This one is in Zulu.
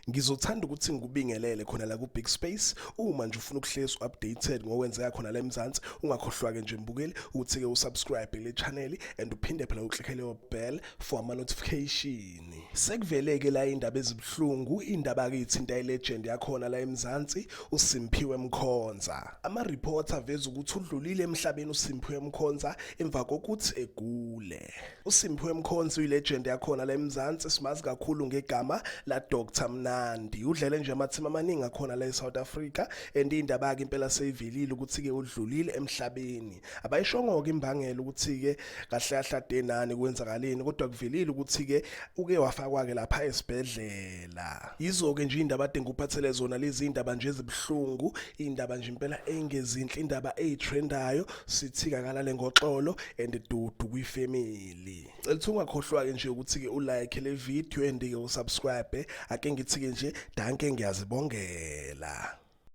Ngizothanda ukuthi ngikubingelele khona la ku-Big Space. Uma nje ufuna ukuhlezi updated ngokwenzeka khona la eMzansi, ungakhohlwa-ke nje mbukeli ukuthi-ke usubscribe le channel and uphinde phela uklikhe leyo bell for ama-notification. Sekuvele-ke la indaba ezibuhlungu, indaba-ke ithinta ilegend yakhona la eMzansi, uSimphiwe Mkhonza. Ama-report aveza ukuthi udlulile emhlabeni uSimphiwe Mkhonza emva kokuthi egule. USimphiwe Mkhonza uyilegend yakhona la eMzansi, simazi kakhulu ngegama la Dr Mnandi. Udlele nje amathim amaningi akhona la eSouth Africa and indaba ke impela seyivelile ukuthi ke udlulile emhlabeni. Abayishongo ke imbangela ukuthi ke kahle kahle adenani kwenzakaleni, kodwa kuvelile ukuthi ke uke wafakwa ke lapha esibhedlela. Yizo ke nje indaba ade ngikuphathele zona lezi indaba nje ezibuhlungu, indaba nje impela engezinhle, indaba eyitrendayo. Sithi kakalale ngoxolo and dudu kwifamily. Cela ukuthi ungakhohlwa ke nje ukuthi ke ulike le video and ke usubscribe. Ake ngithi ke nje danke, ngiyazibongela.